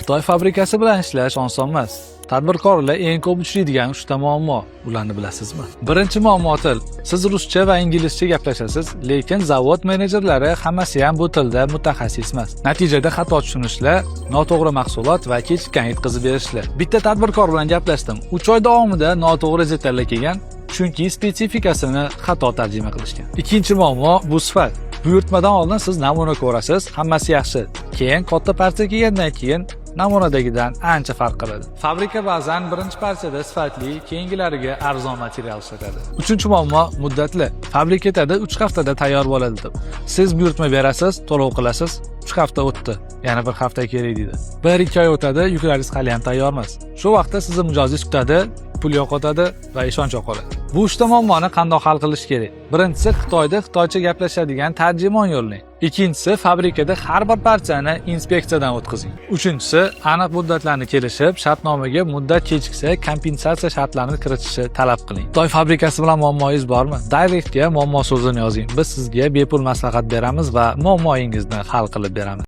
Xitoy fabrikasi bilan ishlash oson emas. Tadbirkorlar eng ko'p uchraydigan uchta muammo. Ularni bilasizmi? Birinchi muammo til. Siz ruscha va inglizcha gaplashasiz, lekin zavod menejerlari hammasi ham bu tilda mutaxassis emas. Natijada xato tushunishlar, noto'g'ri mahsulot va kechikkan yetkazib berishlar. Bitta tadbirkor bilan gaplashdim. 3 oy davomida noto'g'ri detallar kelgan, chunki spetsifikasini xato tarjima qilishgan. Ikkinchi muammo bu sifat. Buyurtmadan oldin siz namuna ko'rasiz, hammasi yaxshi. Keyin katta partiya kelgandan keyin namunadagidan ancha farq qiladi. Fabrika ba'zan birinchi partiyada sifatli, keyingilariga arzon material ishlatadi. Uchinchi muammo muddatli. Fabrika aytadi, 3 haftada tayyor bo'ladi deb. Siz buyurtma berasiz, to'lov qilasiz, 3 hafta o'tdi. Yana bir hafta kerak deydi. 1-2 oy o'tadi, yuklaringiz hali ham tayyor emas. Shu vaqtda sizni mijozingiz kutadi, pul yo'qotadi va ishonch yo'qoladi. Bu uchta muammoni qandoq hal qilish kerak? Birinchisi, Xitoyda xitoycha gaplashadigan tarjimon yollang. Ikkinchisi, fabrikada har bir partiyani inspeksiyadan o'tkazing. Uchinchisi, aniq muddatlarni kelishib, shartnomaga muddat kechiksa kompensatsiya shartlarini kiritishni talab qiling. Xitoy fabrikasi bilan muammoyingiz bormi? Directga "muammo" so'zini yozing. Biz sizga bepul maslahat beramiz va muammoyingizni hal qilib beramiz.